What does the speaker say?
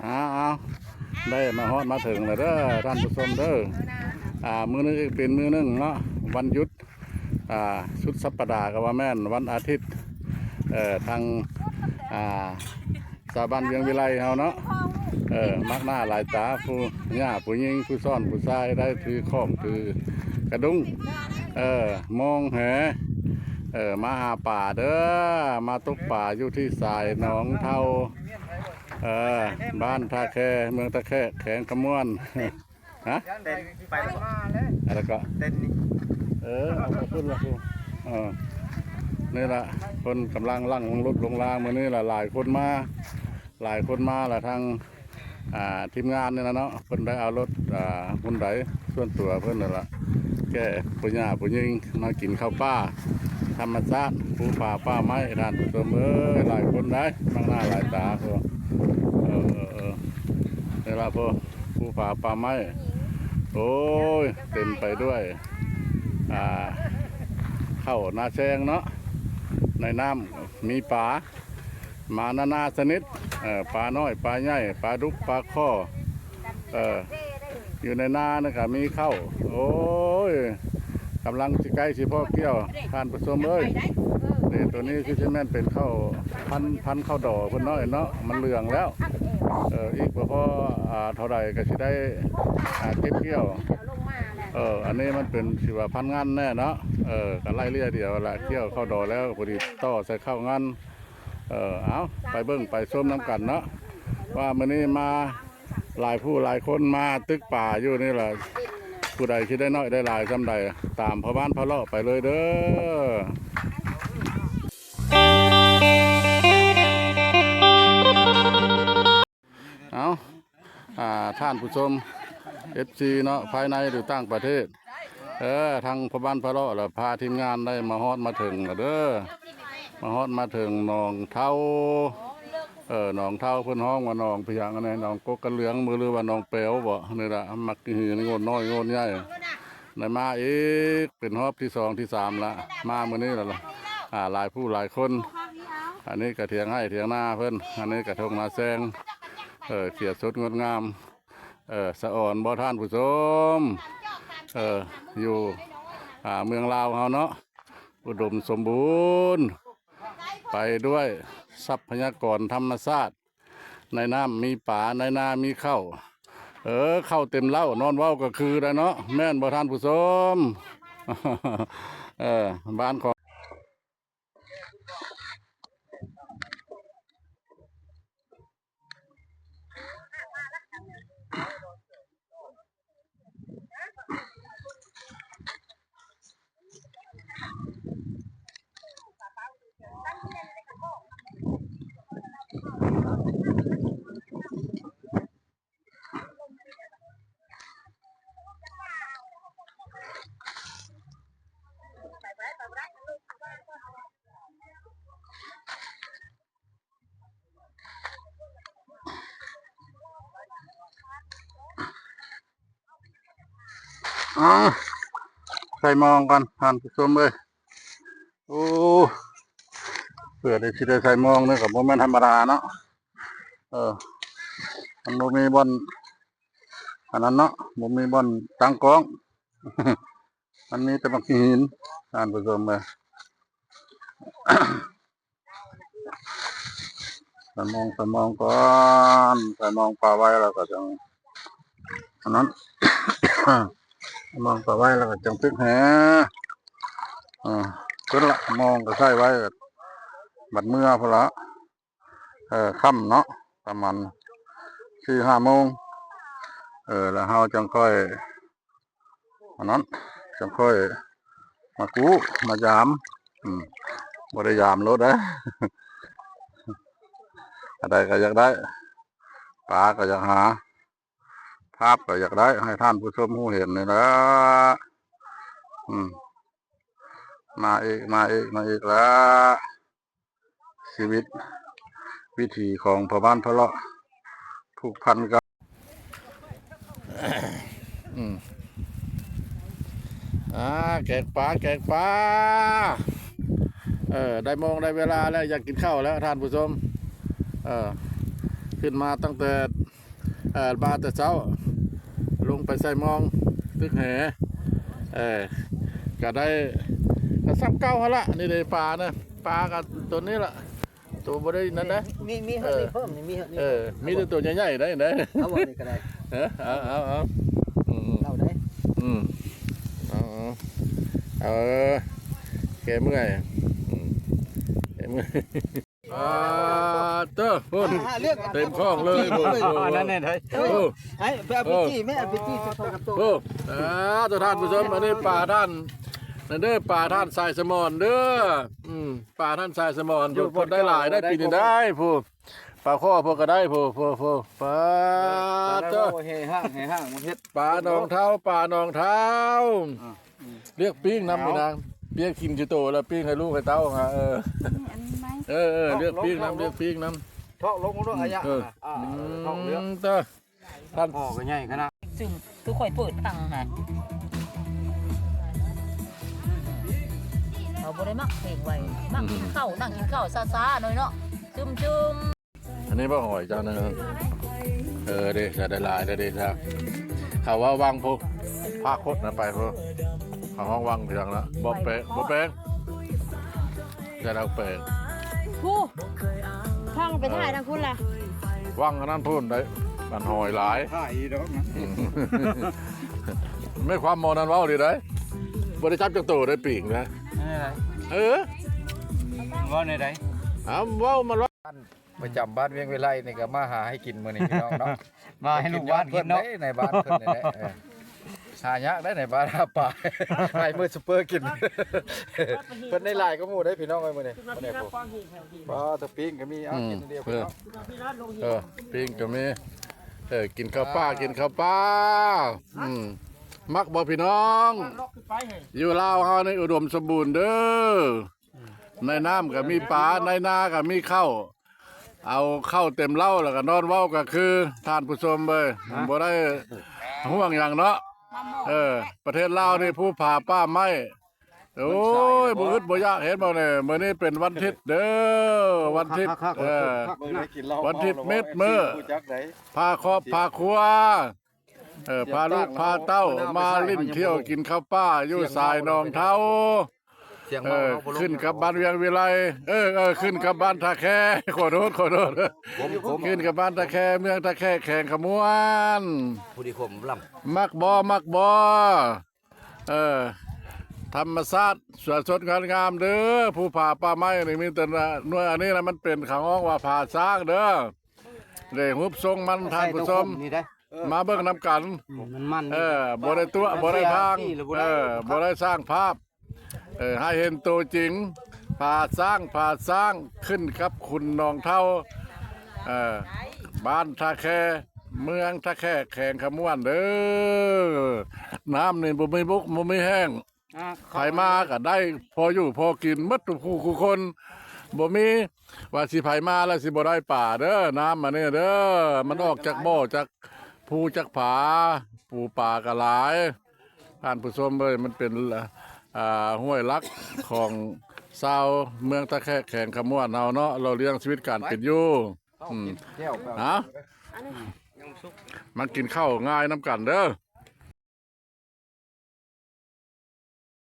ອ້າວ ອ້າວ ໄດ້ມາຮອດມາເຖິງແລ້ວເດີທ່ານຜູ້ຊົມເດີ. ອ່າ ມື້ນີ້ອີກເປັນມື້ໜຶ່ງເນາະ ວັນຢຸດ ອ່າ ສຸດສັບປະດາກໍວ່າແມ່ນ ວັນອາທິດ ເອີ ທາງ ອ່າ ຊາວບ້ານວຽງວິໄລເຮົາເນາະ ເອີ ມັກໜ້າຫຼາຍຕາ ຜູ້ຫຍ້າຜູ້ຍິງ ຜູ້ຊ້ອນຜູ້ຊາຍ ໄດ້ຖືຄ້ອງຖືກະດຸ້ງ ເອີ ມອງແຫ ເອີ ມາຫາປາເດີ ມາຕົກປາຢູ່ທີ່ສາຍໜອງເທົາ ເອີ ບ້ານທ່າແຄ ເມືອງທ່າແຄ ແຂວງຄຳມ່ວນ. ຮະ? ເຕັ້ນໄປແລ້ວບໍ່? ແລ້ວກໍເຕັ້ນນີ້ ເອີ ເອົາໄປພຸ້ນລະ ເອີ ນີ້ລະ ເພິ່ນກຳລັງຫຼັ່ງລົງລົດລົງລາ ມື້ນີ້ລະ ຫຼາຍຄົນມາ ຫຼາຍຄົນມາລະ ທາງ ອ່າ ທີມງານນີ້ລະເນາະ ເພິ່ນໄດ້ເອົາລົດ ອ່າ ຮຸນໄດສ່ວນຕົວເພິ່ນນັ້ນລະ ແກ່ຜູ້ຫຍ້າຜູ້ຍິງ ມາກິນເຂົ້າປ່າທຳມະຊາດ ພູຜາປ່າໄມ້ ທ່ານຜູ້ຊົມເອີຍ ຫຼາຍຄົນໄດ໋ ມັກໜ້າຫຼາຍຕາ ເອີ ເອີ ເອີ ນີ້ລະ ພູຜາປ່າໄມ້ ໂອ້ຍ ເຕັມໄປດ້ວຍ ອ່າ ເຂົ້ານາແຊງເນາະ ໃນນ້ຳມີປາ ມານານາຊະນິດ ເອີ ປານ້ອຍ ປາໃຫຍ່ ປາດຸກ ປາຄໍ່ ເອີ ຢູ່ໃນນານີ້ກໍມີເຂົ້າ ໂອ້ຍ ກຳລັງຊິໃກ້ຊິພໍ້ກ່ຽວ ທ່ານຜູ້ຊົມເອີຍ ນີ້ ໂຕນີ້ຄືຊິແມ່ນເປັນເຂົ້າພັນ ພັນເຂົ້າດໍເພິ່ນເນາະ ເນາະ ມັນເຫຼືອງແລ້ວ ເອີ ອີກບໍ່ພໍ ອ່າ ເທົ່າໃດກໍຊິໄດ້ ອ່າ ເກັບກ່ຽວ ເອີ ອັນນີ້ມັນເປັນ ຊິວ່າພັນງັນແນ່ເນາະ ເອີ ກໍໄລ່ເລ່ຍດຽວລະ ກ່ຽວເຂົ້າດໍແລ້ວ ພໍດີຕໍ່ໃສ່ເຂົ້າງັນ ເອີ ເອົາ ໄປເບິ່ງໄປຊົມນຳກັນເນາະ ວ່າມື້ນີ້ມາຫຼາຍຜູ້ຫຼາຍຄົນ ມາຕຶກປາຢູ່ນີ້ລະ ຜູ້ໃດຊິໄດ້ໜ້ອຍໄດ້ຫຼາຍສ່ຳໃດ ຕາມພໍ່ບ້ານພາເລາະໄປເລີຍເດີ. ເອົາ ອ່າ ທ່ານຜູ້ຊົມ ເອັຟຊີ ເນາະ ພາຍໃນ ຫຼື ຕ່າງປະເທດ ເອີ ທາງພໍ່ບ້ານພາເລາະ ລະພາທີມງານໄດ້ມາຮອດມາເຖິງລະເດີ ມາຮອດມາເຖິງໜອງເທົາ ເອີ ໜອງເທົາ ເພິ່ນຮ້ອງວ່າໜອງພະຫຍັງ ອັນນີ້ ໜອງກົກກະເຫຼືອງ ຫຼືວ່າໜອງແປວບໍ ນີ້ລະ ມັກຫີນໂງດນ້ອຍໂງດໃຫຍ່ ໄດ້ມາອີກເປັນຮອບທີສອງທີສາມລະ ມາມື້ນີ້ລະ ອ່າ ຫຼາຍຜູ້ຫຼາຍຄົນ ອັນນີ້ກະຖຽງໄຮ່ຖຽງນາເພິ່ນ ອັນນີ້ກະທົ່ງນາແຊງ ເອີ ຂຽວສົດງົດງາມ ເອີ ສະອອນບໍ່ທ່ານຜູ້ຊົມ ເອີ ຢູ່ ອ່າ ເມືອງລາວເຮົາເນາະ ອຸດົມສົມບູນ ໄປດ້ວຍຊັບພະຍາກອນທຳມະຊາດ ໃນນ້ຳມີປາ ໃນນາມີເຂົ້າ ເອີ ເຂົ້າເຕັມເລົ້າ ນອນເວົ້າກໍຄືໄດ໋ເນາະ ແມ່ນບໍ່ທ່ານຜູ້ຊົມ ເອີ ບ້ານຂອງ ອ້າວ ໃສ່ມອງກ່ອນທ່ານຜູ້ຊົມເອີຍ ໂອ້ ເພື່ອໄດ້ ຊິໄດ້ໃສ່ມອງນີ້ກໍບໍ່ແມ່ນທຳມະດາເນາະ ເອີ ມັນບໍ່ມີບ່ອນ ອັນນັ້ນເນາະ ບໍ່ມີບ່ອນຕັ້ງກ້ອງ ມັນມີແຕ່ບັກຫີນ ທ່ານຜູ້ຊົມເອີຍ ສະໝອງ ສະໝອງກ່ອນ ສະໝອງປາໄວ້ແລ້ວກໍຈັ່ງ ອັນນັ້ນ ສະໝອງປາໄວ້ແລ້ວກໍຈັ່ງຕຶກແຫ ເອີ ເພິ່ນລະ ມອງກໍໃສ່ໄວ້ ບັດເມືອພຸ້ນລະ ເອີ ຄ່ຳເນາະ ປະມານສີ່ຫ້າໂມງ ເອີ ແລ້ວເຮົາຈັ່ງຄ່ອຍ ອັນນັ້ນ ຈັ່ງຄ່ອຍມາກູ້ມາຢາມ ອືມ ບໍ່ໄດ້ຢາມໂລດເດ້ ອັນໃດກໍຢາກໄດ້ ປາກໍຢາກຫາ ພາບກໍຢາກໄດ້ ໃຫ້ທ່ານຜູ້ຊົມຮູ້ເຫັນນີ້ແຫຼະ ອືມ ມາອີກ ມາອີກ ມາອີກແລ້ວ. ຊີວິດວິຖີຂອງພໍ່ບ້ານພາເລາະ ຜູກພັນກັບ ອືມ ອ່າ ແກງປາ ແກງປາ ເອີ ໄດ້ໂມງໄດ້ເວລາແລ້ວ ຢາກກິນເຂົ້າແລ້ວທ່ານຜູ້ຊົມ ເອີ ຂຶ້ນມາຕັ້ງແຕ່ ເອີ ມາແຕ່ເຊົ້າ ລົງໄປໃສ່ມອງຕຶກແຫ ເອີ ກະໄດ້ ກະສ່ຳເກົ່າຫັ້ນລະ. ນີ້ເດ້ປານະ ປາກະໂຕນີ້ລະ ໂຕບໍ່ໄດ້ນັ້ນນະ ມີ ມີ ເອີ ມີເພີ່ມ ມີ ມີ ເອີ ມີແຕ່ໂຕໃຫຍ່ໆໄດ໋ ໄດ໋ ເອົາບໍ່ນີ້ກະໄດ້ ເອີ ເອົາ ເອົາ ເອົາ ອືມ ເອົາໄດ້ ອືມ ເອົາ ເອົາ ເອີ ແກ້ເມື່ອຍ ອືມ ແກ້ເມື່ອຍ. ອ່າ ເຕີ ພຸ້ນ ເຕັມຂ້ອງເລີຍ ໂອ້ໂຫ ອັນນັ້ນແມ່ນໃດ ໂອ້ ໃຫ້ໄປເອົາໄປຈີ່ແມ່ ເອົາໄປຈີ່ໃສ່ຂ້ອງກັບໂຕ ໂອ້ ອ່າ ທ່ານຜູ້ຊົມ ອັນນີ້ປາທ່ານ ນັ້ນເດີ ປາທ່ານສາຍສະໝອນເດີ ອືມ ປາທ່ານສາຍສະໝອນ ເພິ່ນໄດ້ຫຼາຍໄດ໋ປີນີ້ໄດ໋ ຜູ້ ປາຄໍ່ເພິ່ນກະໄດ້ ຜູ້ ຜູ້ ຜູ້ ປາ ເຕີ ເຮົຫ້າງ ເຮົຫ້າງ ມັນເຮັດ ປາໜອງເທົາ ປາໜອງເທົາ ອ່າ ລຽກປີ້ງນຳ ເອົາ ນີ້ນາ ປຽກກິນຊິໂຕແລ້ວ ປີ້ງໃຫ້ລູກໃຫ້ເຕົ້າຫາ ເອີ ອັນນີ້ໄໝ ເອີ ເອີ ລຽກປີ້ງນຳ ລຽກປີ້ງນຳ ເທາະລົງເນາະ ອາຍະ ອືມ ເອີ ເທາະເລືອກ ອືມ ເຕີ ທ່ານ ຫໍ່ກະໃຫຍ່ຂະໜາດ ຊຶມ ຄືຂ້ອຍເປີດຟັງຫັ້ນ ເຮົາບໍ່ໄດ້ມັກເພງໄວ ມັກກິນເຂົ້າ ນັ່ງກິນເຂົ້າຊ້າໆໜ້ອຍເນາະ ຊຶມໆ. ອັນນີ້ບໍ່ຫອຍເຈົ້ານະ ເອີ ເດ້ ຈະໄດ້ຫຼາຍແລ້ວເດ້ ເຂົາວ່າວັງພຸ້ນ ພາຄົດນະໄປພຸ້ນ ເຂົາຮ້ອງວັງພຽງລະ ບໍ່ແປງ ບໍ່ແປງ ຈະໄດ້ແປງ ຜູ້ ຟັງໄປຖ່າຍທາງພຸ້ນລະ ວັງອັນນັ້ນພຸ້ນໄດ໋ ມັນຫອຍຫຼາຍ ຖ່າຍອີດອກນະ ອືມ ແມ່ນຄວາມໝໍນັ້ນເວົ້າດີໄດ໋ ບໍ່ໄດ້ຈັບຈັກໂຕໄດ້ປີກນະ ເອີ ເອີ ເວົ້າແນວໃດ ເອົາ ເວົ້າມາ ປະຈຳບ້ານວຽງວິໄລນີ້ກະມາຫາໃຫ້ກິນມື້ນີ້ພີ່ນ້ອງເນາະ ມາໃຫ້ລູກບ້ານກິນເນາະ ໃນບ້ານເພິ່ນນີ້ແຫຼະ ເອີ ຫາຍາກໄດ໋ໃນບ້ານຫາປາ ໃຫ້ມື້ຊຸບເປີກິນ ເພິ່ນໄດ້ຫຼາຍກວ່າໝູ່ໄດ໋ພີ່ນ້ອງເອີຍມື້ນີ້ ປາ ໂຕປີ້ງກະມີ ເອົາ ອືມ ກິນດຽວ ເອີ ເອີ ປີ້ງກະມີ ເອີ ກິນເຂົ້າປ່າ ກິນເຂົ້າປ່າ ອືມ ມັກບໍ່ພີ່ນ້ອງ ຢູ່ລາວເຮົານີ້ອຸດົມສົມບູນເດີ ໃນນ້ຳກະມີປາ ໃນນາກະມີເຂົ້າ ເອົາເຂົ້າເຕັມເລົ້າ ແລ້ວກະນອນເວົ້າກະຄື ທ່ານຜູ້ຊົມເອີຍ ບໍ່ໄດ້ຫ່ວງຫຍັງເນາະ ເອີ ປະເທດລາວນີ້ພູຜາປ່າໄມ້ ໂອ້ຍ ບໍ່ອຶດບໍ່ຢາກ ເຫັນບໍ່ນີ້ ມື້ນີ້ເປັນວັນທິດເດີ ວັນທິດ ເອີ ວັນທິດມິດມື້ ພາຄອບພາຄົວ ເອີ ພາລູກພາເຕົ້າມາຫຼິ້ນທ່ຽວກິນເຂົ້າປ່າຢູ່ສາຍໜອງເທົາ ເອີ ຂຶ້ນກັບບ້ານວຽງວິໄລ ເອີ ເອີ ຂຶ້ນກັບບ້ານທ່າແຄ ຂໍໂທດ ຂໍໂທດ ຂຶ້ນກັບບ້ານທ່າແຄ ເມືອງທ່າແຄ ແຂວງຄຳມ່ວນ ຜູ້ດີຄົມລຳ ມັກບໍ່ ມັກບໍ່ ເອີ ທຳມະຊາດສວຍສົດງົດງາມເດີ ພູຜາປ່າໄມ້ນີ້ມີແຕ່ໜ່ວຍ ອັນນີ້ນະ ມັນເປັນ ເຂົາຮ້ອງວ່າຜາຊ້າງເດີ ເດ້ ຮູບຊົງມັນ ທ່ານຜູ້ຊົມ ມາເບິ່ງນຳກັນ ອືມ ມັນ ເອີ ບໍ່ໄດ້ຕົວະ ບໍ່ໄດ້ພາງ ເອີ ບໍ່ໄດ້ສ້າງພາບ ເອີ ໃຫ້ເຫັນໂຕຈິງ ຜາຊ້າງ ຜາຊ້າງ ຂຶ້ນກັບຂຸນໜອງເທົາ ເອີ ບ້ານທ່າແຄ ເມືອງທ່າແຄ ແຂວງຄຳມ່ວນເດີ ນ້ຳນີ້ບໍ່ມີບົກ ບໍ່ມີແຫ້ງ ອ່າ ໃຜມາກະໄດ້ພໍຢູ່ພໍກິນໝົດທຸກຜູ້ທຸກຄົນ ບໍ່ມີວ່າຊິໃຜມາແລ້ວຊິບໍ່ໄດ້ປາເດີ ນ້ຳອັນນີ້ເດີ ມັນອອກຈາກບໍ່ ຈາກພູຈາກຜາ ປູປາກະຫຼາຍ ທ່ານຜູ້ຊົມເອີຍ ມັນເປັນ ອ່າ ຫ້ວຍຫຼັກຂອງຊາວເມືອງທ່າແຄ ແຂວງຄຳມ່ວນເຮົາເນາະ ເລົ່າລຽງຊີວິດການເປັນຢູ່ ອືມ ເອົາ ມາກິນເຂົ້າງາຍນຳກັນເດີ.